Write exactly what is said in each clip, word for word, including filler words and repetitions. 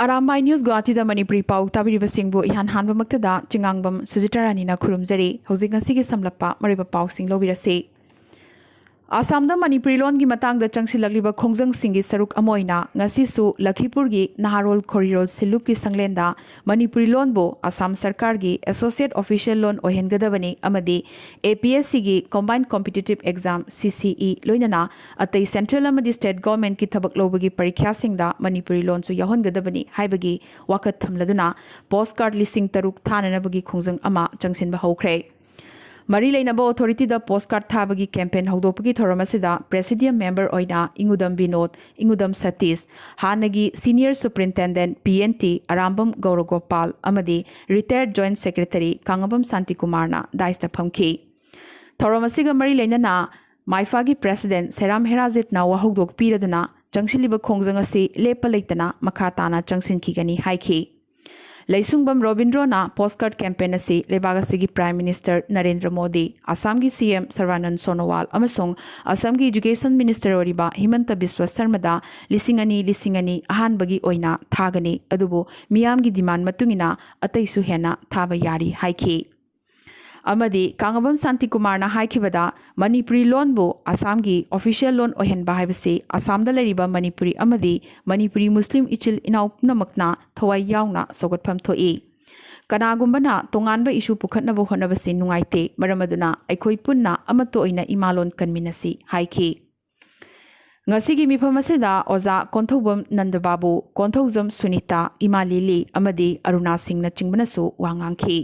Arambai news ꯒꯨꯋꯥꯍꯥꯇꯤꯗ Manipuri ꯄꯥꯎ ꯇꯥꯕꯤꯔꯤꯕꯁꯤꯡꯕꯨ ꯏꯍꯥꯟ ꯍꯥꯟꯕꯃꯛꯇꯗ ꯆꯤꯉꯥꯡꯕꯝ ꯁꯨꯖꯤꯇꯥ ꯔꯥꯅꯤꯅ ꯈꯨꯔꯨꯝꯖꯔꯤ꯫ ꯍꯧꯖꯤꯛ ꯉꯁꯤꯒꯤ ꯁꯝꯂꯞꯄ ꯃꯔꯨꯑꯣꯏꯕ ꯄꯥꯎꯁꯤꯡ ꯂꯧꯕꯤꯔꯁꯤ꯫ ꯑꯁꯥꯝꯗ ꯃꯅꯤꯄꯨꯔꯤ ꯂꯣꯟꯒꯤ ꯃꯇꯥꯡꯗ ꯆꯪꯁꯤꯜꯂꯛꯂꯤꯕ ꯈꯣꯡꯖꯪꯁꯤꯡꯒꯤ ꯁꯔꯨꯛ ꯑꯃ ꯑꯣꯏꯅ ꯉꯁꯤꯁꯨ ꯂꯈꯤꯄꯨꯔꯒꯤ ꯅꯍꯥꯔꯣꯜ ꯈꯣꯔꯤꯔꯣꯜ ꯁꯤꯜꯂꯨꯞꯀꯤ ꯁꯪꯂꯦꯟꯗ ꯃꯅꯤꯄꯨꯔꯤ ꯂꯣꯟꯕꯨ ꯑꯁꯥꯝ ꯁꯔꯀꯥꯔꯒꯤ associate official ꯂꯣꯟ ꯑꯣꯏꯍꯟꯒꯗꯕꯅꯤ ꯑꯃꯗꯤ APSCꯒꯤ Combined Competitive Exam, CCE, ꯂꯣꯏꯅꯅ ꯑꯇꯩ central ꯑꯃꯗꯤ state governmentꯀꯤ ꯊꯕꯛ ꯂꯧꯕꯒꯤ ꯄꯔꯤꯈ꯭ꯌꯥꯁꯤꯡꯗ ꯃꯅꯤꯄꯨꯔꯤ ꯂꯣꯟꯁꯨ ꯌꯥꯎꯍꯟꯒꯗꯕꯅꯤ ꯍꯥꯏꯕꯒꯤ ꯋꯥꯀꯠ ꯊꯝꯂꯗꯨꯅ post card ꯂꯤꯁꯤꯡ ꯇꯔꯨꯛ ꯊꯥꯅꯅꯕꯒꯤ ꯈꯣꯡꯖꯪ ꯑꯃ ꯆꯪꯁꯤꯟꯕ ꯍꯧꯈ꯭ꯔꯦ꯫ ꯃꯔꯤ ꯂꯩꯅꯕ authorityꯗ post card ꯊꯥꯕꯒꯤ campaign ꯍꯧꯗꯣꯛꯄꯒꯤ ꯊꯧꯔꯝ ꯑꯁꯤꯗ presidium member ꯑꯣꯏꯅ ꯏꯉꯨꯗꯝ ꯕꯤꯅꯣꯗ, ꯏꯉꯨꯗꯝ ꯁꯇꯤꯁ, ꯍꯥꯟꯅꯒꯤ senior superintendent P N T Arambam ꯒꯧꯔꯒꯣꯄꯥꯜ ꯑꯃꯗꯤ retired joint secretary ꯀꯥꯡꯉꯕꯝ ꯁꯥꯟꯇꯤꯀꯨꯃꯥꯔꯅ dais ꯇ ꯐꯝꯈꯤ꯫ ꯊꯧꯔꯝ ꯑꯁꯤꯒ ꯃꯔꯤ ꯂꯩꯅꯅ ꯃꯥꯏꯐꯥꯒꯤ president ꯁꯦꯔꯥꯝ ꯍꯦꯔꯥꯖꯤꯠꯅ ꯋꯥꯍꯧꯗꯣꯛ ꯄꯤꯔꯗꯨꯅ ꯆꯪꯁꯤꯜꯂꯤꯕ ꯈꯣꯡꯖꯪ ꯑꯁꯤ ꯂꯦꯞꯄ ꯂꯩꯇꯅ ꯃꯈꯥ ꯇꯥꯅ ꯆꯪꯁꯤꯟꯈꯤꯒꯅꯤ ꯍꯥꯏꯈꯤ꯫ ꯂꯩꯁꯨꯡꯕꯝ ꯔꯣꯕꯤꯟꯗ꯭ꯔꯣꯅ post card campaign ꯑꯁꯤ ꯂꯩꯕꯥꯛ ꯑꯁꯤꯒꯤ Prime Minister ꯅꯔꯦꯟꯗ꯭ꯔ ꯃꯣꯗꯤ, ꯑꯁꯥꯝꯒꯤ CM ꯁꯔꯕꯥꯅꯟ ꯁꯣꯅꯣꯋꯥꯜ ꯑꯃꯁꯨꯡ ꯑꯁꯥꯝꯒꯤ education minister ꯑꯣꯏꯔꯤꯕ ꯍꯤꯃꯟꯇ ꯕꯤꯁ꯭ꯋ ꯁꯔꯃꯗ ꯂꯤꯁꯤꯡ ꯑꯅꯤ, ꯂꯤꯁꯤꯡ ꯑꯅꯤ ꯑꯍꯥꯟꯕꯒꯤ ꯑꯣꯏꯅ ꯊꯥꯒꯅꯤ, ꯑꯗꯨꯕꯨ ꯃꯤꯌꯥꯝꯒꯤ demand ꯃꯇꯨꯡ ꯏꯟꯅ ꯑꯇꯩꯁꯨ ꯍꯦꯟꯅ ꯊꯥꯕ ꯌꯥꯔꯤ ꯍꯥꯏꯈꯤ꯫ ꯑꯃꯗꯤ ꯀꯥꯡꯉꯕꯝ ꯁꯥꯟꯇꯤꯀꯨꯃꯥꯔꯅ ꯍꯥꯏꯈꯤꯕꯗ, ꯃꯅꯤꯄꯨꯔꯤ ꯂꯣꯟꯕꯨ ꯑꯁꯥꯝꯒꯤ official ꯂꯣꯟ ꯑꯣꯏꯍꯟꯕ ꯍꯥꯏꯕꯁꯤ ꯑꯁꯥꯝꯗ ꯂꯩꯔꯤꯕ ꯃꯅꯤꯄꯨꯔꯤ ꯑꯃꯗꯤ ꯃꯅꯤꯄꯨꯔꯤ ꯃꯨꯁꯂꯤꯝ ꯏꯆꯤꯜ ꯏꯅꯥꯎ ꯄꯨꯝꯅꯃꯛꯅ ꯊꯋꯥꯏ ꯌꯥꯎꯅ ꯁꯧꯒꯠꯐꯝ ꯊꯣꯛꯏ꯫ ꯀꯅꯥꯒꯨꯝꯕꯅ ꯇꯣꯉꯥꯟꯕ issue ꯄꯨꯈꯠꯅꯕ ꯍꯣꯠꯅꯕꯁꯤ ꯅꯨꯡꯉꯥꯏꯇꯦ, ꯃꯔꯝ ꯑꯗꯨꯅ ꯑꯩꯈꯣꯏ ꯄꯨꯟꯅ ꯑꯃꯠꯇ ꯑꯣꯏꯅ ꯏꯃꯥ ꯂꯣꯟ ꯀꯟꯃꯤꯟꯅꯁꯤ ꯍꯥꯏꯈꯤ꯫ ꯉꯁꯤꯒꯤ ꯃꯤꯐꯝ ꯑꯁꯤꯗ ꯑꯣꯖꯥ ꯀꯣꯟꯊꯧꯕꯝ ꯅꯟꯗꯕꯥꯕꯨ, ꯀꯣꯟꯊꯧꯖꯝ ꯁꯨꯅꯤꯇꯥ, ꯏꯃꯥ ꯂꯤꯂꯤ ꯑꯃꯗꯤ ꯑꯔꯨꯅꯥ ꯁꯤꯡꯅꯆꯤꯡꯕꯅꯁꯨ ꯋꯥ ꯉꯥꯡꯈꯤ꯫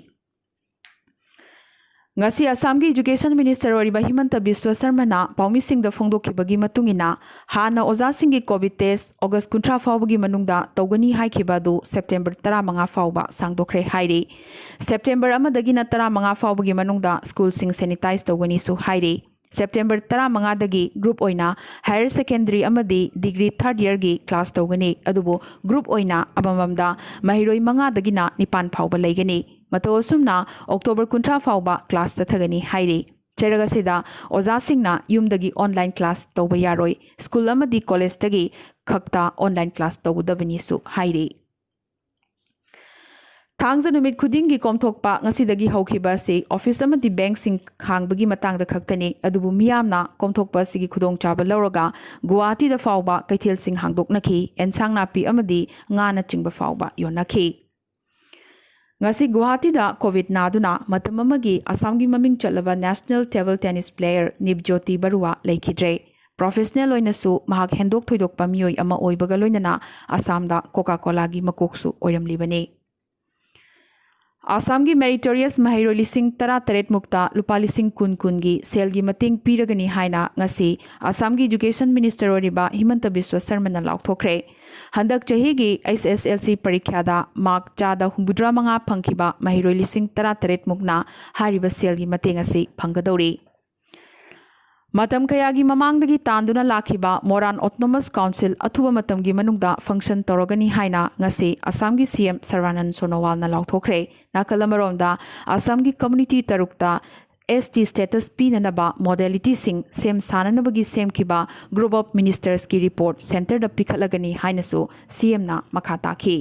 ꯉꯁꯤ ꯑꯁꯥꯝꯒꯤ education minister ꯑꯣꯏꯔꯤꯕ ꯍꯤꯃꯟꯇ ꯕꯤꯁ꯭ꯋ ꯁꯔꯃꯅ ꯄꯥꯎꯃꯤꯁꯤꯡꯗ ꯐꯣꯡꯗꯣꯛꯈꯤꯕꯒꯤ ꯃꯇꯨꯡ ꯏꯟꯅ, ꯍꯥꯟꯅ ꯑꯣꯖꯥꯁꯤꯡꯒꯤ COVID test August ꯀꯨꯟꯊ꯭ꯔꯥ ꯐꯥꯎꯕꯒꯤ ꯃꯅꯨꯡꯗ ꯇꯧꯒꯅꯤ ꯍꯥꯏꯈꯤꯕ ꯑꯗꯨ September ꯇꯔꯥꯃꯉꯥ ꯐꯥꯎꯕ ꯁꯥꯡꯗꯣꯛꯈ꯭ꯔꯦ ꯍꯥꯏꯔꯤ꯫ September ꯑꯃꯗꯒꯤꯅ ꯇꯔꯥꯃꯉꯥ ꯐꯥꯎꯕꯒꯤ ꯃꯅꯨꯡꯗ schoolꯁꯤꯡ sanitize ꯇꯧꯒꯅꯤꯁꯨ ꯍꯥꯏꯔꯤ꯫ September ꯇꯔꯥꯃꯉꯥꯗꯒꯤ group ꯑꯣꯏꯅ higher secondary ꯑꯃꯗꯤ degree third yearꯒꯤ class ꯇꯧꯒꯅꯤ, ꯑꯗꯨꯕꯨ group ꯑꯣꯏꯅ ꯑꯃꯃꯝꯗ ꯃꯍꯩꯔꯣꯏ ꯃꯉꯥꯗꯒꯤꯅ ꯅꯤꯄꯥꯟ ꯐꯥꯎꯕ ꯂꯩꯒꯅꯤ꯫ ꯃꯇꯧ ꯑꯁꯨꯝꯅ October ꯀꯨꯟꯊ꯭ꯔꯥ ꯐꯥꯎꯕ class ꯆꯠꯊꯒꯅꯤ ꯍꯥꯏꯔꯤ꯫ ꯆꯩꯔꯛ ꯑꯁꯤꯗ ꯑꯣꯖꯥꯁꯤꯡꯅ ꯌꯨꯝꯗꯒꯤ online class ꯇꯧꯕ ꯌꯥꯔꯣꯏ, school ꯑꯃꯗꯤ collegeꯇꯒꯤ ꯈꯛꯇ online class ꯇꯧꯒꯗꯕꯅꯤꯁꯨ ꯍꯥꯏꯔꯤ꯫ ꯊꯥꯡꯖ ꯅꯨꯃꯤꯠ ꯈꯨꯗꯤꯡꯒꯤ ꯀꯣꯝꯊꯣꯛꯄ ꯉꯁꯤꯗꯒꯤ ꯍꯧꯈꯤꯕ ꯑꯁꯤ ꯑꯣꯐꯤꯁ ꯑꯃꯗꯤ ꯕꯦꯡꯛꯁꯤꯡ ꯍꯥꯡꯕꯒꯤ ꯃꯇꯥꯡꯗ ꯈꯛꯇꯅꯤ꯫ ꯑꯗꯨꯕꯨ ꯃꯤꯌꯥꯝꯅ ꯀꯣꯝꯊꯣꯛꯄ ꯑꯁꯤꯒꯤ ꯈꯨꯗꯣꯡꯆꯥꯕ ꯂꯧꯔꯒ ꯒꯨꯋꯥꯍꯥꯇꯤꯗ ꯐꯥꯎꯕ ꯀꯩꯊꯦꯜꯁꯤꯡ ꯍꯥꯡꯗꯣꯛꯅꯈꯤ꯫ ꯑꯦꯟꯁꯥꯡ ꯅꯥꯄꯤ ꯑꯃꯗꯤ ꯉꯥꯅꯆꯤꯡꯕ ꯐꯥꯎꯕ ꯌꯣꯟꯅꯈꯤ꯫ ꯉꯁꯤ ꯒꯨꯋꯥꯍꯥꯇꯤꯗ ꯀꯣꯚꯤꯗ ꯅꯥꯗꯨꯅ ꯃꯇꯝ ꯑꯃꯒꯤ ꯑꯁꯥꯝꯒꯤ ꯃꯃꯤꯡ ꯆꯠꯂꯕ ꯅꯦꯁꯅꯦꯜ ꯇꯦꯕꯜ ꯇꯦꯅꯤꯁ ꯄ꯭ꯂꯦꯌꯔ ꯅꯤꯕꯖꯣꯇꯤ ꯕꯔꯨꯋꯥ ꯂꯩꯈꯤꯗ꯭ꯔꯦ꯫ ꯄ꯭ꯔꯣꯐꯦꯁꯅꯦꯜ ꯑꯣꯏꯅꯁꯨ ꯃꯍꯥꯛ ꯍꯦꯟꯗꯣꯛ ꯊꯣꯏꯗꯣꯛꯄ ꯃꯤꯑꯣꯏ ꯑꯃ ꯑꯣꯏꯕꯒ ꯂꯣꯏꯅꯅ ꯑꯁꯥꯝꯗ ꯀꯣꯀꯥ ꯀꯣꯂꯥꯒꯤ ꯃꯀꯣꯛꯁꯨ ꯑꯣꯏꯔꯝꯂꯤꯕꯅꯤ꯫ ꯑꯁꯥꯝꯒꯤ ꯃꯦꯔꯤꯇꯣꯔꯤꯌꯁ ꯃꯍꯩꯔꯣꯏ ꯂꯤꯁꯤꯡ ꯇꯔꯥ ꯇꯔꯦꯠ ꯃꯨꯛꯇ ꯂꯨꯄꯥ ꯂꯤꯁꯤꯡ ꯀꯨꯟ ꯀꯨꯟꯒꯤ ꯁꯦꯜꯒꯤ ꯃꯇꯦꯡ ꯄꯤꯔꯒꯅꯤ ꯍꯥꯏꯅ ꯉꯁꯤ ꯑꯁꯥꯝꯒꯤ ꯏꯗꯨꯀꯦꯁꯟ ꯃꯤꯅꯤꯁꯇꯔ ꯑꯣꯏꯔꯤꯕ ꯍꯤꯃꯟꯇ ꯕꯤꯁ꯭ꯋ ꯁꯔꯃꯅ ꯂꯥꯎꯊꯣꯛꯈ꯭ꯔꯦ꯫ ꯍꯟꯗꯛ ꯆꯍꯤꯒꯤ ꯑꯩꯆ ꯑꯦꯁ ꯑꯦꯜ ꯁꯤ ꯄꯔꯤꯈ꯭ꯌꯥꯗ ꯃꯥꯔꯛ ꯆꯥꯗ ꯍꯨꯝꯐꯨꯇꯔꯥ ꯃꯉꯥ ꯐꯪꯈꯤꯕ ꯃꯍꯩꯔꯣꯏ ꯂꯤꯁꯤꯡ ꯇꯔꯥ ꯇꯔꯦꯠ ꯃꯨꯛꯅ ꯍꯥꯏꯔꯤꯕ ꯁꯦꯜꯒꯤ ꯃꯇꯦꯡ ꯑꯁꯤ ꯐꯪꯒꯗꯧꯔꯤ꯫ ꯃꯇꯝ ꯀꯌꯥꯒꯤ ꯃꯃꯥꯡꯗꯒꯤ ꯇꯥꯟꯗꯨꯅ ꯂꯥꯛꯈꯤꯕ ꯃꯣꯔꯥꯟ ꯑꯣꯇꯣꯅꯣꯃꯁ ꯀꯥꯎꯟꯁꯤꯜ ꯑꯊꯨꯕ ꯃꯇꯝꯒꯤ ꯃꯅꯨꯡꯗ ꯐꯪꯁꯟ ꯇꯧꯔꯒꯅꯤ ꯍꯥꯏꯅ ꯉꯁꯤ ꯑꯁꯥꯝꯒꯤ ꯁꯤ ꯑꯦꯝ ꯁꯔꯕꯥꯅꯟ ꯁꯣꯅꯣꯋꯥꯜꯅ ꯂꯥꯎꯊꯣꯛꯈ꯭ꯔꯦ꯫ ꯅꯥꯀꯜ ꯑꯃꯔꯣꯝꯗ ꯑꯁꯥꯝꯒꯤ ꯀꯝꯃꯨꯅꯤꯇꯤ ꯇꯔꯨꯛꯇ ꯑꯦꯁ ꯇꯤ ꯁ꯭ꯇꯦꯇꯁ ꯄꯤꯅꯅꯕ ꯃꯣꯗꯦꯂꯤꯇꯤꯁꯤꯡ ꯁꯦꯝ ꯁꯥꯅꯅꯕꯒꯤ ꯁꯦꯝꯈꯤꯕ ꯒ꯭ꯔꯨꯞ ꯑꯣꯐ ꯃꯤꯅꯤꯁꯇꯔꯁꯀꯤ ꯔꯤꯄꯣꯔꯠ ꯁꯦꯟꯇꯔꯗ ꯄꯤꯈꯠꯂꯒꯅꯤ ꯍꯥꯏꯅꯁꯨ ꯁꯤ ꯑꯦꯝꯅ ꯃꯈꯥ ꯇꯥꯈꯤ꯫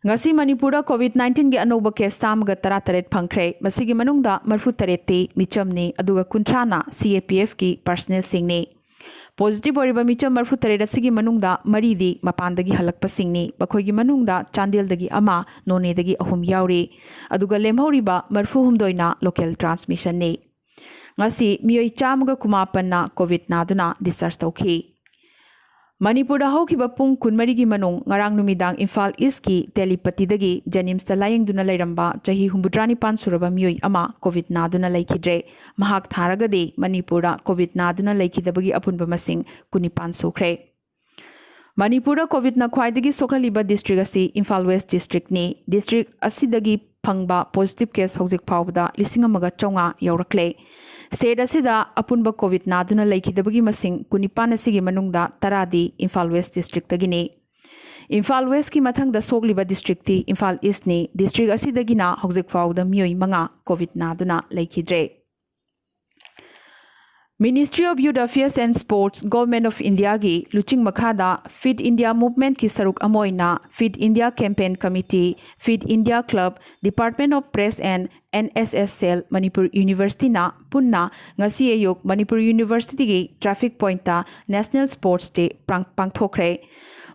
ꯉꯁꯤ ꯃꯅꯤꯄꯨꯔꯗ ꯀꯣꯚꯤꯗ ꯅꯥꯏꯟꯇꯤꯟꯒꯤ ꯑꯅꯧꯕ ꯀꯦꯁ ꯆꯥꯝꯃꯒ ꯇꯔꯥ ꯇꯔꯦꯠ ꯐꯪꯈ꯭ꯔꯦ꯫ ꯃꯁꯤꯒꯤ ꯃꯅꯨꯡꯗ ꯃꯔꯤꯐꯨ ꯇꯔꯦꯠꯇꯤ ꯃꯤꯆꯝꯅꯤ, ꯑꯗꯨꯒ ꯀꯨꯟꯊ꯭ꯔꯥꯅ ꯁꯤ ꯑꯦ ꯄꯤ ꯑꯦꯐꯀꯤ ꯄꯔꯁꯅꯦꯜꯁꯤꯡꯅꯤ꯫ ꯄꯣꯖꯤꯇꯤꯚ ꯑꯣꯏꯔꯤꯕ ꯃꯤꯆꯝ ꯃꯔꯤꯐꯨ ꯇꯔꯦꯠ ꯑꯁꯤꯒꯤ ꯃꯅꯨꯡꯗ ꯃꯔꯤꯗꯤ ꯃꯄꯥꯟꯗꯒꯤ ꯍꯜꯂꯛꯄꯁꯤꯡꯅꯤ꯫ ꯃꯈꯣꯏꯒꯤ ꯃꯅꯨꯡꯗ ꯆꯥꯟꯗꯦꯜꯗꯒꯤ ꯑꯃ, ꯅꯣꯅꯦꯗꯒꯤ ꯑꯍꯨꯝ ꯌꯥꯎꯔꯤ꯫ ꯑꯗꯨꯒ ꯂꯦꯝꯍꯧꯔꯤꯕ ꯃꯔꯤꯐꯨ ꯍꯨꯝꯗꯣꯏꯅ ꯂꯣꯀꯦꯜ ꯇ꯭ꯔꯥꯟꯁꯃꯤꯁꯟꯅꯤ꯫ ꯉꯁꯤ ꯃꯤꯑꯣꯏ ꯆꯥꯝꯃꯒ ꯀꯨꯟꯃꯥꯄꯟꯅ ꯀꯣꯚꯤꯗ ꯅꯥꯗꯨꯅ ꯗꯤꯁꯆꯥꯔꯖ ꯇꯧꯈꯤ꯫ ꯃꯅꯤꯄꯨꯔꯗ ꯍꯧꯈꯤꯕ ꯄꯨꯡ ꯀꯨꯟꯃꯔꯤꯒꯤ ꯃꯅꯨꯡ ꯉꯔꯥꯡ ꯅꯨꯃꯤꯗꯥꯡ ꯏꯝꯐꯥꯜ ꯏꯁꯀꯤ ꯇꯦꯂꯤꯄꯇꯤꯗꯒꯤ ꯖꯦꯅꯤꯝꯁꯇ ꯂꯥꯌꯦꯡꯗꯨꯅ ꯂꯩꯔꯝꯕ ꯆꯍꯤ ꯍꯨꯝꯐꯨꯇꯔꯥ ꯅꯤꯄꯥꯟ ꯁꯨꯔꯕ ꯃꯤꯑꯣꯏ ꯑꯃ ꯀꯣꯚꯤꯗ ꯅꯥꯗꯨꯅ ꯂꯩꯈꯤꯗ꯭ꯔꯦ꯫ ꯃꯍꯥꯛ ꯊꯥꯔꯒꯗꯤ ꯃꯅꯤꯄꯨꯔꯗ ꯀꯣꯚꯤꯗ ꯅꯥꯗꯨꯅ ꯂꯩꯈꯤꯗꯕꯒꯤ ꯑꯄꯨꯟꯕ ꯃꯁꯤꯡ ꯀꯨꯟꯅꯤꯄꯥꯟ ꯁꯨꯈ꯭ꯔꯦ꯫ ꯃꯅꯤꯄꯨꯔꯗ ꯀꯣꯚꯤꯗꯅ ꯈ꯭ꯋꯥꯏꯗꯒꯤ ꯁꯣꯛꯍꯜꯂꯤꯕ ꯗꯤꯁꯇ꯭ꯔꯤꯛ ꯑꯁꯤ ꯏꯝꯐꯥꯜ ꯋꯦꯁ ꯗꯤꯁꯇ꯭ꯔꯤꯛꯅꯤ꯫ ꯗꯤꯁꯇ꯭ꯔꯤꯛ ꯑꯁꯤꯗꯒꯤ ꯐꯪꯕ ꯄꯣꯖꯤꯇꯤꯚ ꯀꯦꯁ ꯍꯧꯖꯤꯛ ꯐꯥꯎꯕꯗ ꯂꯤꯁꯤꯡ ꯑꯃꯒ ꯆꯥꯝꯃꯉꯥ ꯌꯧꯔꯛꯂꯦ꯫ ꯁ꯭ꯇꯦꯠ ꯑꯁꯤꯗ ꯑꯄꯨꯟꯕ ꯀꯣꯚꯤꯗ ꯅꯥꯗꯨꯅ ꯂꯩꯈꯤꯗꯕꯒꯤ ꯃꯁꯤꯡ ꯀꯨꯟꯅꯤꯄꯥꯟ ꯑꯁꯤꯒꯤ ꯃꯅꯨꯡꯗ ꯇꯔꯥꯗꯤ ꯏꯝꯐꯥꯜ ꯋꯦꯁ ꯗꯤꯁꯇ꯭ꯔꯤꯛꯇꯒꯤꯅꯤ꯫ ꯏꯝꯐꯥꯜ ꯋꯦꯁꯀꯤ ꯃꯊꯪꯗ ꯁꯣꯛꯂꯤꯕ ꯗꯤꯁꯇ꯭ꯔꯤꯛꯇꯤ ꯏꯝꯐꯥꯜ ꯏꯁꯅꯤ꯫ ꯗꯤꯁꯇ꯭ꯔꯤꯛ ꯑꯁꯤꯗꯒꯤꯅ ꯍꯧꯖꯤꯛ ꯐꯥꯎꯕꯗ ꯃꯤꯑꯣꯏ ꯃꯉꯥ ꯀꯣꯚꯤꯗ ꯅꯥꯗꯨꯅ ꯂꯩꯈꯤꯗ꯭ꯔꯦ꯫ Ministry of Youth Affairs and Sports, Government of Indiaꯒꯤ ꯂꯨꯆꯤꯡ ꯃꯈꯥꯗ Fit India Movementꯀꯤ ꯁꯔꯨꯛ ꯑꯃ ꯑꯣꯏꯅ Fit India Campaign Committee, Fit India Club, Department of Press and NSS Cell, Manipur Universityꯅ ꯄꯨꯟꯅ ꯉꯁꯤ ꯑꯌꯨꯛ Manipur Universityꯒꯤ traffic pointꯇ National Sports Day ꯄꯥꯡ-, ꯄꯥꯡꯊꯣꯛꯈ꯭ꯔꯦ꯫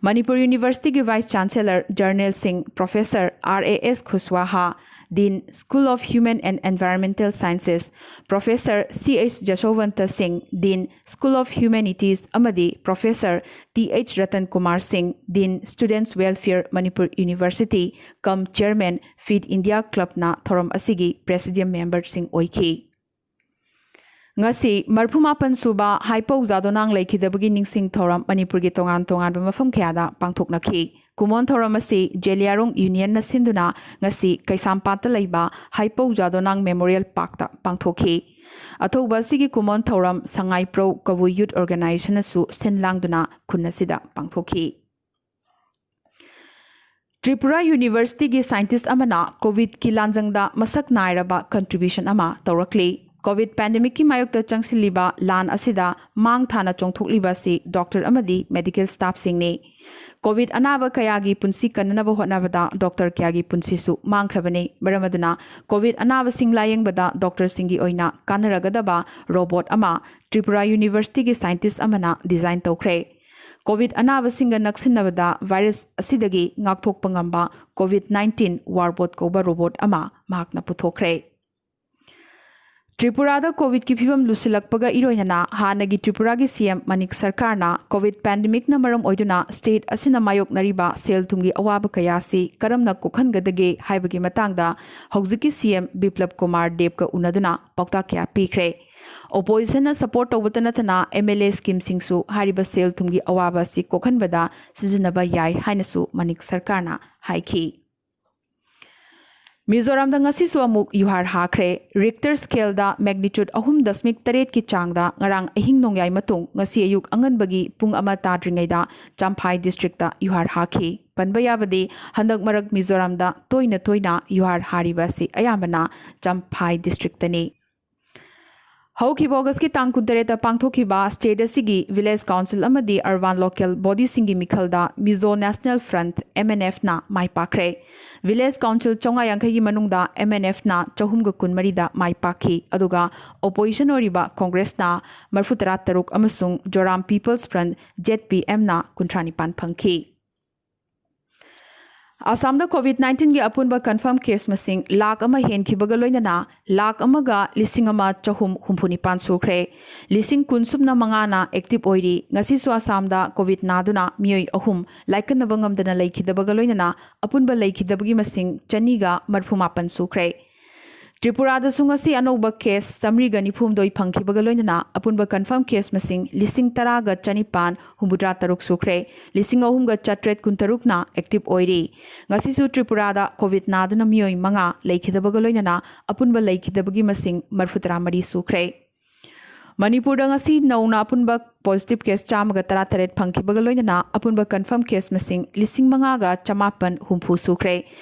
Manipur Universityꯒꯤ Vice Chancellor General Singh, Professor R A S Kushwaha, Dean, School of Human and Environmental Sciences, Professor C H Jaswanta Singh, Dean, School of Humanities, ꯑꯃꯗꯤ Professor T H Ratan Kumar Singh, Dean, Students Welfare, Manipur University, cum Chairman, Fit India Clubꯅ ꯊꯧꯔꯝ ꯑꯁꯤꯒꯤ Presidium Memberꯁꯤꯡ ꯑꯣꯏꯈꯤ꯫ ꯉꯁꯤ ꯃꯔꯐꯨ ꯃꯥꯄꯟ ꯁꯨꯕ ꯍꯥꯏꯄꯧ ꯖꯥꯗꯣꯅꯥꯡ ꯂꯩꯈꯤꯗꯕꯒꯤ ꯅꯤꯡꯁꯤꯡ ꯊꯧꯔꯝ ꯃꯅꯤꯄꯨꯔꯒꯤ ꯇꯣꯉꯥꯟ ꯇꯣꯉꯥꯟꯕ ꯃꯐꯝ ꯀꯌꯥꯗ ꯄꯥꯡꯊꯣꯛꯅꯈꯤ꯫ ꯀꯨꯃꯣꯟ ꯊꯧꯔꯝ ꯑꯁꯤ ꯖꯦꯂꯤꯌꯥꯡꯔꯣꯡ Unionꯅ ꯁꯤꯟꯗꯨꯅ ꯉꯁꯤ ꯀꯩꯁꯥꯝꯄꯥꯠꯇ ꯂꯩꯕ ꯍꯥꯏꯄꯧ ꯖꯥꯗꯣꯅꯥꯡ Memorial Parkꯇ ꯄꯥꯡꯊꯣꯛꯈꯤ꯫ ꯑꯊꯧꯕ ꯑꯁꯤꯒꯤ ꯀꯨꯃꯣꯟ ꯊꯧꯔꯝ ꯁꯉꯥꯏꯄ꯭ꯔꯧ ꯀꯕꯨꯏ Youth Organizationꯅꯁꯨ ꯁꯤꯟ ꯂꯥꯡꯗꯨꯅ ꯈꯨꯟ ꯑꯁꯤꯗ ꯄꯥꯡꯊꯣꯛꯈꯤ꯫ ꯇ꯭ꯔꯤꯄꯨꯔꯥ Universityꯒꯤ scientist ꯑꯃꯅ COVIDꯀꯤ ꯂꯥꯟꯖꯪꯗ ꯃꯁꯛ ꯅꯥꯏꯔꯕ contribution ꯑꯃ ꯇꯧꯔꯛꯂꯤ꯫ COVID pandemicꯀꯤ ꯃꯥꯌꯣꯛꯇ ꯆꯪꯁꯤꯜꯂꯤꯕ ꯂꯥꯟ ꯑꯁꯤꯗ ꯃꯥꯡ ꯊꯥꯅ ꯆꯣꯡꯊꯣꯛꯂꯤꯕ ꯑꯁꯤ doctor ꯑꯃꯗꯤ medical staffꯁꯤꯡꯅꯤ꯫ COVID ꯑꯅꯥꯕ ꯀꯌꯥꯒꯤ ꯄꯨꯟꯁꯤ ꯀꯟꯅꯅꯕ ꯍꯣꯠꯅꯕꯗ doctor ꯀꯌꯥꯒꯤ ꯄꯨꯟꯁꯤꯁꯨ ꯃꯥꯡꯈ꯭ꯔꯕꯅꯤ꯫ ꯃꯔꯝ ꯑꯗꯨꯅ COVID ꯑꯅꯥꯕꯁꯤꯡ ꯂꯥꯌꯦꯡꯕꯗ doctorꯁꯤꯡꯒꯤ ꯑꯣꯏꯅ ꯀꯥꯟꯅꯔꯒꯗꯕ robot ꯑꯃ ꯇ꯭ꯔꯤꯄꯨꯔꯥ Universityꯒꯤ scientist ꯑꯃꯅ design ꯇꯧꯈ꯭ꯔꯦ꯫ COVID ꯑꯅꯥꯕꯁꯤꯡꯒ ꯅꯛꯁꯤꯟꯅꯕꯗ virus ꯑꯁꯤꯗꯒꯤ ꯉꯥꯛꯊꯣꯛꯄ ꯉꯝꯕ COVID nineteen Warbot ꯀꯧꯕ robot ꯑꯃ ꯃꯍꯥꯛꯅ ꯄꯨꯊꯣꯛꯈ꯭ꯔꯦ꯫ ꯇ꯭ꯔꯤꯄꯨꯔꯥꯗ COVIDꯀꯤ ꯐꯤꯕꯝ ꯂꯨꯁꯤꯜꯂꯛꯄꯒ ꯏꯔꯣꯏꯅꯅ ꯍꯥꯟꯅꯒꯤ ꯇ꯭ꯔꯤꯄꯨꯔꯥꯒꯤ CM ꯃꯅꯤꯛ ꯁꯔꯀꯥꯔꯅ COVID pandemicꯅ ꯃꯔꯝ ꯑꯣꯏꯗꯨꯅ state ꯑꯁꯤꯅ ꯃꯥꯌꯣꯛꯅꯔꯤꯕ ꯁꯦꯜ ꯊꯨꯝꯒꯤ ꯑꯋꯥꯕ ꯀꯌꯥ ꯑꯁꯤ ꯀꯔꯝꯅ ꯀꯣꯛꯍꯟꯒꯗꯒꯦ ꯍꯥꯏꯕꯒꯤ ꯃꯇꯥꯡꯗ ꯍꯧꯖꯤꯛꯀꯤ CM ꯕꯤꯄ꯭ꯂꯕ ꯀꯨꯃꯥꯔ ꯗꯦꯕꯀ ꯎꯅꯗꯨꯅ ꯄꯥꯎꯇꯥꯛ ꯀꯌꯥ ꯄꯤꯈ꯭ꯔꯦ꯫ Oppositionꯅ support ꯇꯧꯕꯇ ꯅꯠꯇꯅ MLA schemeꯁꯤꯡꯁꯨ ꯍꯥꯏꯔꯤꯕ ꯁꯦꯜ ꯊꯨꯝꯒꯤ ꯑꯋꯥꯕ ꯑꯁꯤ ꯀꯣꯛꯍꯟꯕꯗ ꯁꯤꯖꯤꯟꯅꯕ ꯌꯥꯏ ꯍꯥꯏꯅꯁꯨ ꯃꯅꯤꯛ ꯁꯔꯀꯥꯔꯅ ꯍꯥꯏꯈꯤ꯫ ꯃꯤꯖꯣꯔꯥꯝꯗ ꯉꯁꯤꯁꯨ ꯑꯃꯨꯛ ꯌꯨꯍꯥꯔ ꯍꯥꯈ꯭ꯔꯦ꯫ Richter scaleꯗ magnitude ꯑꯍꯨꯝ ꯗꯁꯃꯤꯛ ꯇꯔꯦꯠꯀꯤ ꯆꯥꯡꯗ ꯉꯔꯥꯡ ꯑꯍꯤꯡ ꯅꯣꯡꯌꯥꯏ ꯃꯇꯨꯡ ꯉꯁꯤ ꯑꯌꯨꯛ ꯑꯉꯟꯕꯒꯤ ꯄꯨꯡ ꯑꯃ ꯇꯥꯗ꯭ꯔꯤꯉꯩꯗ ꯆꯝꯐꯥꯏ districtꯇ ꯌꯨꯍꯥꯔ ꯍꯥꯈꯤ꯫ ꯄꯟꯕ ꯌꯥꯕꯗꯤ ꯍꯟꯗꯛ ꯃꯔꯛ ꯃꯤꯖꯣꯔꯥꯝꯗ ꯇꯣꯏꯅ ꯇꯣꯏꯅ ꯌꯨꯍꯥꯔ ꯍꯥꯔꯤꯕ ꯑꯁꯤ ꯑꯌꯥꯝꯕꯅ ꯆꯝꯐꯥꯏ districtꯇꯅꯤ꯫ ꯍꯧꯈꯤꯕ ꯑꯣꯒꯁꯀꯤ ꯇꯥꯡ ꯀꯨꯟꯇꯔꯦꯠꯇ ꯄꯥꯡꯊꯣꯛꯈꯤꯕ ꯁ꯭ꯇꯦꯠ ꯑꯁꯤꯒꯤ ꯚꯤꯂꯦꯖ ꯀꯥꯎꯟꯁꯤꯜ ꯑꯃꯗꯤ ꯑꯔꯕꯥꯟ ꯂꯣꯀꯦꯜ ꯕꯣꯗꯤꯁꯤꯡꯒꯤ ꯃꯤꯈꯜꯗ ꯃꯤꯖꯣ ꯅꯦꯁꯅꯦꯜ ꯐ꯭ꯔꯟꯠ, MNF, ꯅ ꯃꯥꯏ ꯄꯥꯛꯈ꯭ꯔꯦ꯫ ꯚꯤꯂꯦꯖ ꯀꯥꯎꯟꯁꯤꯜ ꯆꯥꯝꯃꯉꯥ ꯌꯥꯡꯈꯩꯒꯤ ꯃꯅꯨꯡꯗ MNF ꯅ ꯆꯍꯨꯝꯒ ꯀꯨꯟꯃꯔꯤꯗ ꯃꯥꯏ ꯄꯥꯛꯈꯤ, ꯑꯗꯨꯒ ꯑꯣꯄꯣꯖꯤꯁꯟ ꯑꯣꯏꯔꯤꯕ ꯀꯣꯡꯒ꯭ꯔꯦꯁꯅ ꯃꯔꯤꯐꯨꯇꯔꯥ ꯇꯔꯨꯛ ꯑꯃꯁꯨꯡ ꯖꯣꯔꯥꯝ ꯄꯤꯄꯜꯁ ꯐ꯭ꯔꯟꯠ, ZPM, ꯅ ꯀꯨꯟꯊ꯭ꯔꯥ ꯅꯤꯄꯥꯟ ꯐꯪꯈꯤ꯫ ꯑꯁꯥꯝꯗ ꯀꯣꯚꯤꯗ ꯅꯥꯏꯟꯇꯤꯟꯒꯤ ꯑꯄꯨꯟꯕ ꯀꯟꯐꯥꯔꯝ ꯀꯦꯁ ꯃꯁꯤꯡ ꯂꯥꯈ ꯑꯃ ꯍꯦꯟꯈꯤꯕꯒ ꯂꯣꯏꯅꯅ ꯂꯥꯈ ꯑꯃꯒ ꯂꯤꯁꯤꯡ ꯑꯃ ꯆꯍꯨꯝ ꯍꯨꯝꯐꯨ ꯅꯤꯄꯥꯟ ꯁꯨꯈ꯭ꯔꯦ꯫ ꯂꯤꯁꯤꯡ ꯀꯨꯟ ꯁꯨꯞꯅ ꯃꯉꯥꯅ ꯑꯦꯛꯇꯤꯚ ꯑꯣꯏꯔꯤ꯫ ꯉꯁꯤꯁꯨ ꯑꯁꯥꯝꯗ ꯀꯣꯚꯤꯗ ꯅꯥꯗꯨꯅ ꯃꯤꯑꯣꯏ ꯑꯍꯨꯝ ꯂꯥꯏꯀꯠꯅꯕ ꯉꯝꯗꯅ ꯂꯩꯈꯤꯗꯕꯒ ꯂꯣꯏꯅꯅ ꯑꯄꯨꯟꯕ ꯂꯩꯈꯤꯗꯕꯒꯤ ꯃꯁꯤꯡ ꯆꯅꯤꯒ ꯃꯔꯤꯐꯨ ꯃꯥꯄꯟ ꯁꯨꯈ꯭ꯔꯦ꯫ ꯇ꯭ꯔꯤꯄꯨꯔꯥꯗꯁꯨ ꯉꯁꯤ ꯑꯅꯧꯕ ꯀꯦꯁ ꯆꯥꯃꯔꯤꯒ ꯅꯤꯐꯨ ꯍꯨꯝꯗꯣꯏ ꯐꯪꯈꯤꯕꯒ ꯂꯣꯏꯅꯅ ꯑꯄꯨꯟꯕ ꯀꯟꯐꯥꯔꯝ ꯀꯦꯁ ꯃꯁꯤꯡ ꯂꯤꯁꯤꯡ ꯇꯔꯥꯒ ꯆꯅꯤꯄꯥꯟ ꯍꯨꯝꯐꯨꯇꯔꯥ ꯇꯔꯨꯛ ꯁꯨꯈ꯭ꯔꯦ꯫ ꯂꯤꯁꯤꯡ ꯑꯍꯨꯝꯒ ꯆꯥꯇ꯭ꯔꯦꯠ ꯀꯨꯟꯇꯔꯨꯛꯅ ꯑꯦꯛꯇꯤꯚ ꯑꯣꯏꯔꯤ꯫ ꯉꯁꯤꯁꯨ ꯇ꯭ꯔꯤꯄꯨꯔꯥꯗ ꯀꯣꯚꯤꯗ ꯅꯥꯗꯨꯅ ꯃꯤꯑꯣꯏ ꯃꯉꯥ ꯂꯩꯈꯤꯗꯕꯒ ꯂꯣꯏꯅꯅ ꯑꯄꯨꯟꯕ ꯂꯩꯈꯤꯗꯕꯒꯤ ꯃꯁꯤꯡ ꯃꯔꯤꯐꯨꯇꯔꯥ ꯃꯔꯤ ꯁꯨꯈ꯭ꯔꯦ꯫ ꯃꯅꯤꯄꯨꯔꯗ ꯉꯁꯤ ꯅꯧꯅ ꯑꯄꯨꯟꯕ ꯄꯣꯖꯤꯇꯤꯚ ꯀꯦꯁ ꯆꯥꯝꯃꯒ ꯇꯔꯥꯇꯔꯦꯠ ꯐꯪꯈꯤꯕꯒ ꯂꯣꯏꯅꯅ ꯑꯄꯨꯟꯕ ꯀꯟꯐꯥꯔꯝ ꯀꯦꯁ ꯃꯁꯤꯡ ꯂꯤꯁꯤꯡ ꯃꯉꯥꯒ ꯆꯃꯥꯄꯟ ꯍꯨꯝꯐꯨ ꯁꯨꯈ꯭ꯔꯦ꯫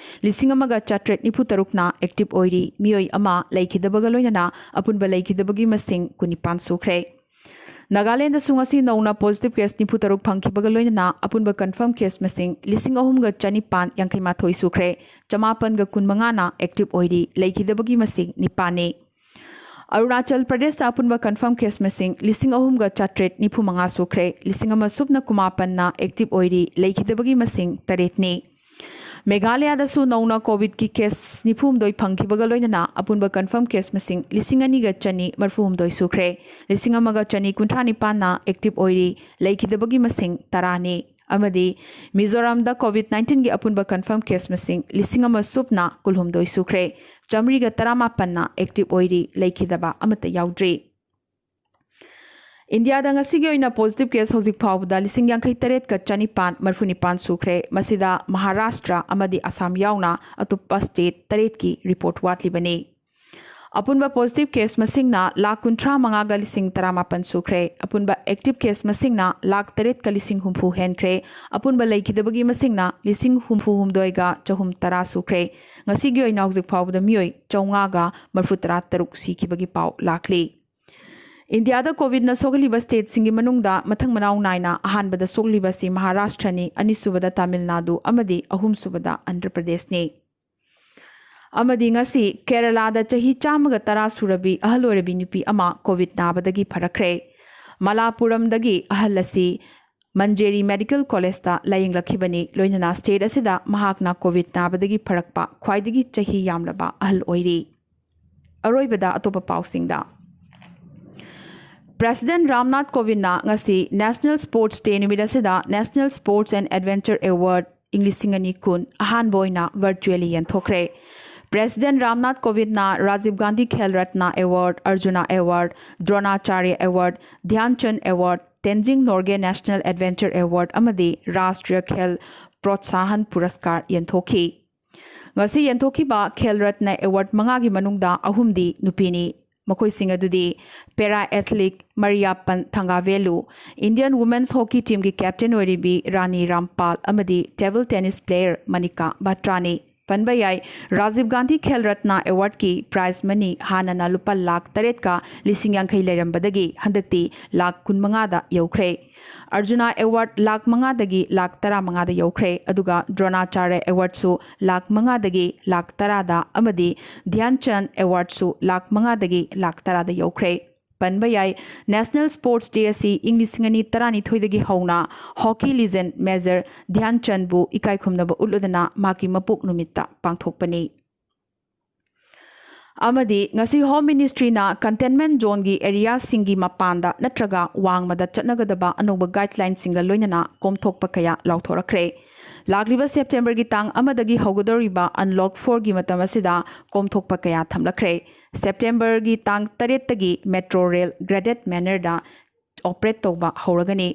ꯂꯤꯁꯤꯡ ꯑꯃꯒ ꯆꯥꯇ꯭ꯔꯦꯠ ꯅꯤꯐꯨ ꯇꯔꯨꯛꯅ ꯑꯦꯛꯇꯤꯚ ꯑꯣꯏꯔꯤ꯫ ꯃꯤꯑꯣꯏ ꯑꯃ ꯂꯩꯈꯤꯗꯕꯒ ꯂꯣꯏꯅꯅ ꯑꯄꯨꯟꯕ ꯂꯩꯈꯤꯗꯕꯒꯤ ꯃꯁꯤꯡ ꯀꯨꯟꯅꯤꯄꯥꯟ ꯁꯨꯈ꯭ꯔꯦ꯫ ꯅꯥꯒꯥꯂꯦꯟꯗꯁꯨ ꯉꯁꯤ ꯅꯧꯅ ꯄꯣꯖꯤꯇꯤꯚ ꯀꯦꯁ ꯅꯤꯐꯨ ꯇꯔꯨꯛ ꯐꯪꯈꯤꯕꯒ ꯂꯣꯏꯅꯅ ꯑꯄꯨꯟꯕ ꯀꯟꯐꯥꯔꯝ ꯀꯦꯁ ꯃꯁꯤꯡ ꯂꯤꯁꯤꯡ ꯑꯍꯨꯝꯒ ꯆꯅꯤꯄꯥꯟ ꯌꯥꯡꯈꯩ ꯃꯥꯊꯣꯏ ꯁꯨꯈ꯭ꯔꯦ꯫ ꯆꯃꯥꯄꯟꯒ ꯀꯨꯟ ꯃꯉꯥꯅ ꯑꯦꯛꯇꯤꯚ ꯑꯣꯏꯔꯤ꯫ ꯂꯩꯈꯤꯗꯕꯒꯤ ꯃꯁꯤꯡ ꯅꯤꯄꯥꯟꯅꯤ꯫ ꯑꯔꯨꯅꯥꯆꯜ ꯄ꯭ꯔꯗꯦꯁꯇ ꯑꯄꯨꯟꯕ ꯀꯟꯐꯥꯔꯝ ꯀꯦꯁ ꯃꯁꯤꯡ ꯂꯤꯁꯤꯡ ꯑꯍꯨꯝꯒ ꯆꯥꯇ꯭ꯔꯦꯠ ꯅꯤꯐꯨ ꯃꯉꯥ ꯁꯨꯈ꯭ꯔꯦ꯫ ꯂꯤꯁꯤꯡ ꯑꯃ ꯁꯨꯞꯅ ꯀꯨꯟꯃꯥꯄꯟꯅ ꯑꯦꯛꯇꯤꯚ ꯑꯣꯏꯔꯤ꯫ ꯂꯩꯈꯤꯗꯕꯒꯤ ꯃꯁꯤꯡ ꯇꯔꯦꯠꯅꯤ꯫ ꯃꯦꯘꯥꯂꯌꯥꯗꯁꯨ ꯅꯧꯅ ꯀꯣꯚꯤꯗꯀꯤ ꯀꯦꯁ ꯅꯤꯐꯨ ꯍꯨꯝꯗꯣꯏ ꯐꯪꯈꯤꯕꯒ ꯂꯣꯏꯅꯅ ꯑꯄꯨꯟꯕ ꯀꯟꯐꯥꯔꯝ ꯀꯦꯁ ꯃꯁꯤꯡ ꯂꯤꯁꯤꯡ ꯑꯅꯤꯒ ꯆꯅꯤ ꯃꯔꯤꯐꯨ ꯍꯨꯝꯗꯣꯏ ꯁꯨꯈ꯭ꯔꯦ꯫ ꯂꯤꯁꯤꯡ ꯑꯃꯒ ꯆꯅꯤ ꯀꯨꯟꯊ꯭ꯔꯥ ꯅꯤꯄꯥꯟꯅ ꯑꯦꯛꯇꯤꯚ ꯑꯣꯏꯔꯤ꯫ ꯂꯩꯈꯤꯗꯕꯒꯤ ꯃꯁꯤꯡ ꯇꯔꯥꯅꯤ꯫ ꯑꯃꯗꯤ ꯃꯤꯖꯣꯔꯥꯝꯗ ꯀꯣꯚꯤꯗ ꯅꯥꯏꯟꯇꯤꯟꯒꯤ ꯑꯄꯨꯟꯕ ꯀꯟꯐꯥꯔꯝ ꯀꯦꯁ ꯃꯁꯤꯡ ꯂꯤꯁꯤꯡ ꯑꯃ ꯁꯨꯞꯅ ꯀꯨꯟꯍꯨꯝꯗꯣꯏ ꯁꯨꯈ꯭ꯔꯦ꯫ ꯆꯥꯃꯔꯤꯒ ꯇꯔꯥꯃꯥꯄꯟꯅ ꯑꯦꯛꯇꯤꯚ ꯑꯣꯏꯔꯤ꯫ ꯂꯩꯈꯤꯗꯕ ꯑꯃꯠꯇ ꯌꯥꯎꯗ꯭ꯔꯤ꯫ ꯏꯟꯗꯤꯌꯥꯗ ꯉꯁꯤꯒꯤ ꯑꯣꯏꯅ ꯄꯣꯖꯤꯇꯤꯚ ꯀꯦꯁ ꯍꯧꯖꯤꯛ ꯐꯥꯎꯕꯗ ꯂꯤꯁꯤꯡ ꯌꯥꯡꯈꯩ ꯇꯔꯦꯠꯀ ꯆꯅꯤꯄꯥꯟ ꯃꯔꯤꯐꯨ ꯅꯤꯄꯥꯟ ꯁꯨꯈ꯭ꯔꯦ꯫ ꯃꯁꯤꯗ ꯃꯍꯥꯔꯥꯁꯇ꯭ꯔ ꯑꯃꯗꯤ ꯑꯁꯥꯝ ꯌꯥꯎꯅ ꯑꯇꯣꯞꯄ ꯁ꯭ꯇꯦꯠ ꯇꯔꯦꯠꯀꯤ ꯔꯤꯄꯣꯔꯠ ꯋꯥꯠꯂꯤꯕꯅꯤ꯫ ꯑꯄꯨꯟꯕ ꯄꯣꯖꯤꯇꯤꯚ ꯀꯦꯁ ꯃꯁꯤꯡꯅ ꯂꯥꯈ ꯀꯨꯟꯊ꯭ꯔꯥ ꯃꯉꯥꯒ ꯂꯤꯁꯤꯡ ꯇꯔꯥꯃꯥꯄꯟ ꯁꯨꯈ꯭ꯔꯦ꯫ ꯑꯄꯨꯟꯕ ꯑꯦꯛꯇꯤꯚ ꯀꯦꯁ ꯃꯁꯤꯡꯅ ꯂꯥꯈ ꯇꯔꯦꯠꯀ ꯂꯤꯁꯤꯡ ꯍꯨꯝꯐꯨ ꯍꯦꯟꯈ꯭ꯔꯦ꯫ ꯑꯄꯨꯟꯕ ꯂꯩꯈꯤꯗꯕꯒꯤ ꯃꯁꯤꯡꯅ ꯂꯤꯁꯤꯡ ꯍꯨꯝꯐꯨ ꯍꯨꯝꯗꯣꯏꯒ ꯆꯍꯨꯝ ꯇꯔꯥ ꯁꯨꯈ꯭ꯔꯦ꯫ ꯉꯁꯤꯒꯤ ꯑꯣꯏꯅ ꯍꯧꯖꯤꯛ ꯐꯥꯎꯕꯗ ꯃꯤꯑꯣꯏ ꯆꯥꯝꯃꯉꯥꯒ ꯃꯔꯤꯐꯨ ꯇꯔꯥ ꯇꯔꯨꯛ ꯁꯤꯈꯤꯕꯒꯤ ꯄꯥꯎ ꯂꯥꯛꯂꯤ꯫ ꯏꯟꯗꯤꯌꯥꯗ ꯀꯣꯚꯤꯗꯅ ꯁꯣꯛꯍꯜꯂꯤꯕ ꯁ꯭ꯇꯦꯠꯁꯤꯡꯒꯤ ꯃꯅꯨꯡꯗ ꯃꯊꯪ ꯃꯅꯥꯎ ꯅꯥꯏꯅ ꯑꯍꯥꯟꯕꯗ ꯁꯣꯛꯂꯤꯕ ꯑꯁꯤ ꯃꯍꯥꯔꯥꯁꯇ꯭ꯔꯅꯤ, ꯑꯅꯤꯁꯨꯕꯗ ꯇꯥꯃꯤꯜ ꯅꯥꯗꯨ ꯑꯃꯗꯤ ꯑꯍꯨꯝꯁꯨꯕꯗ ꯑꯟꯙ꯭ꯔ ꯄ꯭ꯔꯗꯦꯁꯅꯤ꯫ ꯑꯃꯗꯤ ꯉꯁꯤ ꯀꯦꯔꯂꯥꯗ ꯆꯍꯤ ꯆꯥꯝꯃꯒ ꯇꯔꯥ ꯁꯨꯔꯕꯤ ꯑꯍꯜ ꯑꯣꯏꯔꯕꯤ ꯅꯨꯄꯤ ꯑꯃ ꯀꯣꯚꯤꯗ ꯅꯥꯕꯗꯒꯤ ꯐꯔꯛꯈ꯭ꯔꯦ꯫ ꯃꯂꯥꯄꯨꯔꯝꯗꯒꯤ ꯑꯍꯜ ꯑꯁꯤ ꯃꯟꯖꯦꯔꯤ ꯃꯦꯗꯤꯀꯦꯜ ꯀꯣꯂꯦꯖꯇ ꯂꯥꯌꯦꯡꯂꯛꯈꯤꯕꯅꯤ꯫ ꯂꯣꯏꯅꯅ ꯁ꯭ꯇꯦꯠ ꯑꯁꯤꯗ ꯃꯍꯥꯛꯅ ꯀꯣꯚꯤꯗ ꯅꯥꯕꯗꯒꯤ ꯐꯔꯛꯄ ꯈ꯭ꯋꯥꯏꯗꯒꯤ ꯆꯍꯤ ꯌꯥꯝꯂꯕ ꯑꯍꯜ ꯑꯣꯏꯔꯤ꯫ ꯑꯔꯣꯏꯕꯗ ꯑꯇꯣꯞꯄ ꯄꯥꯎꯁꯤꯡꯗ꯫ ꯄ꯭ꯔꯦꯁꯤꯗꯦꯟꯠ ꯔꯥꯝꯅꯥꯊ ꯀꯣꯕꯤꯟꯗꯅ ꯉꯁꯤ National Sports Day ꯅꯨꯃꯤꯠ ꯑꯁꯤꯗ National Sports and Adventure Award ꯏꯪ ꯂꯤꯁꯤꯡ ꯑꯅꯤ ꯀꯨꯟ ꯑꯍꯥꯟꯕ ꯑꯣꯏꯅ virtually ꯌꯦꯟꯊꯣꯛꯈ꯭ꯔꯦ꯫ ꯄ꯭ꯔꯦꯁꯤꯗꯦꯟꯠ ꯔꯥꯝꯅꯥꯊ ꯀꯣꯕꯤꯟꯗꯅ Rajiv Gandhi Khel Ratna award, Arjuna award, Dronacharya award, Dhyan Chand award, Tenzing Norgay national adventure award ꯑꯃꯗꯤ ꯔꯥꯁꯇ꯭ꯔꯤꯌ ꯈꯦꯜ ꯄ꯭ꯔꯣꯠꯁꯥꯍꯟ ꯄꯨꯔꯁꯀꯥꯔ ꯌꯦꯟꯊꯣꯛꯈꯤ꯫ ꯉꯁꯤ ꯌꯦꯟꯊꯣꯛꯈꯤꯕ ꯈꯦꯜ ꯔꯠꯅ ꯑꯦꯋꯥꯔꯗ ꯃꯉꯥꯒꯤ ꯃꯅꯨꯡꯗ ꯑꯍꯨꯝꯗꯤ ꯅꯨꯄꯤꯅꯤ꯫ ꯃꯈꯣꯏꯁꯤꯡ ꯑꯗꯨꯗꯤ ꯄꯦꯔꯥ ꯑꯦꯊꯂꯤꯠ ꯃꯔꯤꯌꯥꯞꯄꯟ ꯊꯪꯒꯥꯚꯦꯂꯨ, ꯏꯟꯗꯤꯌꯟ ꯋꯨꯃꯦꯟꯁ ꯍꯣꯀꯤ ꯇꯤꯝꯒꯤ ꯀꯦꯞꯇꯦꯟ ꯑꯣꯏꯔꯤꯕꯤ ꯔꯥꯅꯤ ꯔꯥꯝꯄꯥꯜ ꯑꯃꯗꯤ ꯇꯦꯕꯜ ꯇꯦꯅꯤꯁ ꯄ꯭ꯂꯦꯌꯔ ꯃꯅꯤꯀꯥ ꯕꯥꯇ꯭ꯔꯥꯅꯤ꯫ ꯄꯟꯕ ꯌꯥꯏ, ꯔꯥꯖꯤꯕ ꯒꯥꯟꯙꯤ ꯈꯦꯜ ꯔꯠꯅ ꯑꯦꯋꯥꯔꯗꯀꯤ ꯄ꯭ꯔꯥꯏꯖ ꯃꯅꯤ ꯍꯥꯟꯅꯅ ꯂꯨꯄꯥ ꯂꯥꯈ ꯇꯔꯦꯠꯀ ꯂꯤꯁꯤꯡ ꯌꯥꯡꯈꯩ ꯂꯩꯔꯝꯕꯗꯒꯤ ꯍꯟꯗꯛꯇꯤ ꯂꯥꯈ ꯀꯨꯟꯃꯉꯥꯗ ꯌꯧꯈ꯭ꯔꯦ꯫ ꯑꯔꯖꯨꯅꯥ ꯑꯦꯋꯥꯔꯗ ꯂꯥꯈ ꯃꯉꯥꯗꯒꯤ ꯂꯥꯈ ꯇꯔꯥꯃꯉꯥꯗ ꯌꯧꯈ꯭ꯔꯦ, ꯑꯗꯨꯒ ꯗ꯭ꯔꯣꯅꯥꯆꯥꯔ꯭ꯌ ꯑꯦꯋꯥꯔꯗꯁꯨ ꯂꯥꯈ ꯃꯉꯥꯗꯒꯤ ꯂꯥꯈ ꯇꯔꯥꯗ ꯑꯃꯗꯤ ꯙ꯭ꯌꯥꯟ ꯆꯟꯗ ꯑꯦꯋꯥꯔꯗꯁꯨ ꯂꯥꯈ ꯃꯉꯥꯗꯒꯤ ꯂꯥꯈ ꯇꯔꯥꯗ ꯌꯧꯈ꯭ꯔꯦ꯫ ꯄꯟꯕ ꯌꯥꯏ, National Sports Day ꯑꯁꯤ ꯏꯪ ꯂꯤꯁꯤꯡ ꯑꯅꯤ ꯇꯔꯥꯅꯤꯊꯣꯏꯗꯒꯤ ꯍꯧꯅ ꯍꯣꯀꯤ ꯂꯤꯖꯦꯟꯗ ꯃꯦꯖꯔ ꯙ꯭ꯌꯥꯟ ꯆꯟꯗꯕꯨ ꯏꯀꯥꯏ ꯈꯨꯝꯅꯕ ꯎꯠꯂꯗꯨꯅ ꯃꯍꯥꯛꯀꯤ ꯃꯄꯣꯛ ꯅꯨꯃꯤꯠꯇ ꯄꯥꯡꯊꯣꯛꯄꯅꯤ꯫ ꯑꯃꯗꯤ ꯉꯁꯤ ꯍꯣꯝ ꯃꯤꯅꯤꯁꯇ꯭ꯔꯤꯅ ꯀꯟꯇꯦꯟꯃꯦꯟꯠ ꯖꯣꯟꯒꯤ ꯑꯦꯔꯤꯌꯥꯁꯤꯡꯒꯤ ꯃꯄꯥꯟꯗ ꯅꯠꯇ꯭ꯔꯒ ꯋꯥꯡꯃꯗ ꯆꯠꯅꯒꯗꯕ ꯑꯅꯧꯕ ꯒꯥꯏꯗꯂꯥꯏꯟꯁꯤꯡꯒ ꯂꯣꯏꯅꯅ ꯀꯣꯝꯊꯣꯛꯄ ꯀꯌꯥ ꯂꯥꯎꯊꯣꯔꯛꯈ꯭ꯔꯦ꯫ ꯂꯥꯛꯂꯤꯕ ꯁꯦꯞꯇꯦꯝꯕꯔꯒꯤ ꯇꯥꯡ ꯑꯃꯗꯒꯤ ꯍꯧꯒꯗꯧꯔꯤꯕ ꯑꯟꯂꯣꯛ ꯐꯣꯔꯒꯤ ꯃꯇꯝ ꯑꯁꯤꯗ ꯀꯣꯝꯊꯣꯛꯄ ꯀꯌꯥ ꯊꯝꯂꯛꯈ꯭ꯔꯦ꯫ ꯁꯦꯞꯇꯦꯝꯕꯔꯒꯤ ꯇꯥꯡ ꯇꯔꯦꯠꯇꯒꯤ ꯃꯦꯇ꯭ꯔꯣ ꯔꯦꯜ ꯒ꯭ꯔꯦꯗꯦꯗ ꯃꯦꯅꯔꯗ ꯑꯣꯄꯔꯦꯠ ꯇꯧꯕ ꯍꯧꯔꯒꯅꯤ꯫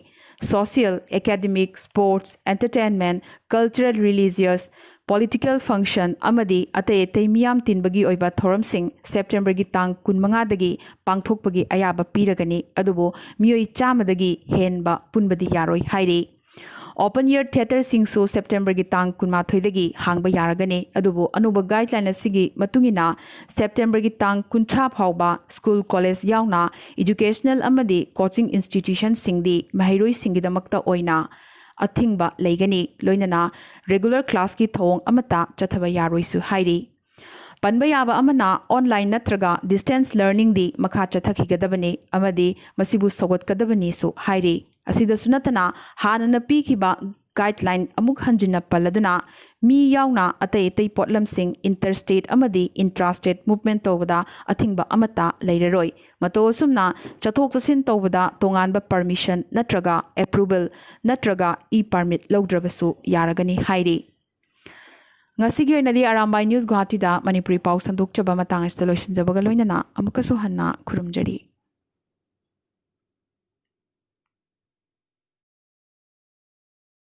Social, academic, sports, entertainment, cultural, religious, political function ꯑꯃꯗꯤ ꯑꯇꯩ ꯑꯇꯩ ꯃꯤꯌꯥꯝ ꯇꯤꯟꯕꯒꯤ ꯑꯣꯏꯕ ꯊꯧꯔꯝꯁꯤꯡ ꯁꯦꯞꯇꯦꯝꯕꯔꯒꯤ ꯇꯥꯡ ꯀꯨꯟꯃꯉꯥꯗꯒꯤ ꯄꯥꯡꯊꯣꯛꯄꯒꯤ ꯑꯌꯥꯕ ꯄꯤꯔꯒꯅꯤ, ꯑꯗꯨꯕꯨ ꯃꯤꯑꯣꯏ ꯆꯥꯝꯃꯗꯒꯤ ꯍꯦꯟꯕ ꯄꯨꯟꯕꯗꯤ ꯌꯥꯔꯣꯏ ꯍꯥꯏꯔꯤ꯫ Open air theatreꯁꯤꯡꯁꯨ ꯁꯦꯞꯇꯦꯝꯕꯔꯒꯤ ꯇꯥꯡ ꯀꯨꯟꯃꯥꯊꯣꯏꯗꯒꯤ ꯍꯥꯡꯕ ꯌꯥꯔꯒꯅꯤ꯫ ꯑꯗꯨꯕꯨ ꯑꯅꯧꯕ guideline ꯑꯁꯤꯒꯤ ꯃꯇꯨꯡ ꯏꯟꯅ ꯁꯦꯞꯇꯦꯝꯕꯔꯒꯤ ꯇꯥꯡ ꯀꯨꯟꯊ꯭ꯔꯥ ꯐꯥꯎꯕ school, college ꯌꯥꯎꯅ educational ꯑꯃꯗꯤ coaching institutionꯁꯤꯡꯗꯤ ꯃꯍꯩꯔꯣꯏꯁꯤꯡꯒꯤꯗꯃꯛꯇ ꯑꯣꯏꯅ ꯑꯊꯤꯡꯕ ꯂꯩꯒꯅꯤ꯫ ꯂꯣꯏꯅꯅ regular classꯀꯤ ꯊꯧꯑꯣꯡ ꯑꯃꯠꯇ ꯆꯠꯊꯕ ꯌꯥꯔꯣꯏꯁꯨ ꯍꯥꯏꯔꯤ꯫ ꯄꯟꯕ ꯌꯥꯕ ꯑꯃꯅ, online ꯅꯠꯇ꯭ꯔꯒ distance learningꯗꯤ ꯃꯈꯥ ꯆꯠꯊꯈꯤꯒꯗꯕꯅꯤ ꯑꯃꯗꯤ ꯃꯁꯤꯕꯨ ꯁꯧꯒꯠꯀꯗꯕꯅꯤꯁꯨ ꯍꯥꯏꯔꯤ꯫ ꯑꯁꯤꯗꯁꯨ ꯅꯠꯇꯅ, ꯍꯥꯟꯅꯅ ꯄꯤꯈꯤꯕ guideline ꯑꯃꯨꯛ ꯍꯟꯖꯤꯟꯅ ꯄꯜꯂꯗꯨꯅ, ꯃꯤ ꯌꯥꯎꯅ ꯑꯇꯩ ꯑꯇꯩ ꯄꯣꯠꯂꯝꯁꯤꯡ interstate ꯑꯃꯗꯤ intrastate movement ꯇꯧꯕꯗ ꯑꯊꯤꯡꯕ ꯑꯃꯠꯇ ꯂꯩꯔꯔꯣꯏ꯫ ꯃꯇꯧ ꯑꯁꯨꯝꯅ ꯆꯠꯊꯣꯛ ꯆꯠꯁꯤꯟ ꯇꯧꯕꯗ ꯇꯣꯉꯥꯟꯕ permission ꯅꯠꯇ꯭ꯔꯒ approval ꯅꯠꯇ꯭ꯔꯒ e-permit ꯂꯧꯗ꯭ꯔꯕꯁꯨ ꯌꯥꯔꯒꯅꯤ ꯍꯥꯏꯔꯤ꯫ ꯉꯁꯤꯒꯤ ꯑꯣꯏꯅꯗꯤ ꯑꯔꯥꯝꯕꯥꯏ News ꯒꯨꯋꯥꯍꯥꯇꯤꯗ ꯃꯅꯤꯄꯨꯔꯤ ꯄꯥꯎ ꯁꯟꯗꯣꯛꯆꯕ ꯃꯇꯥꯡ ꯑꯁꯤꯗ ꯂꯣꯏꯁꯤꯟꯖꯕꯒ ꯂꯣꯏꯅꯅ ꯑꯃꯨꯛꯀꯁꯨ ꯍꯟꯅ ꯈꯨꯔꯨꯝꯖꯔꯤ꯫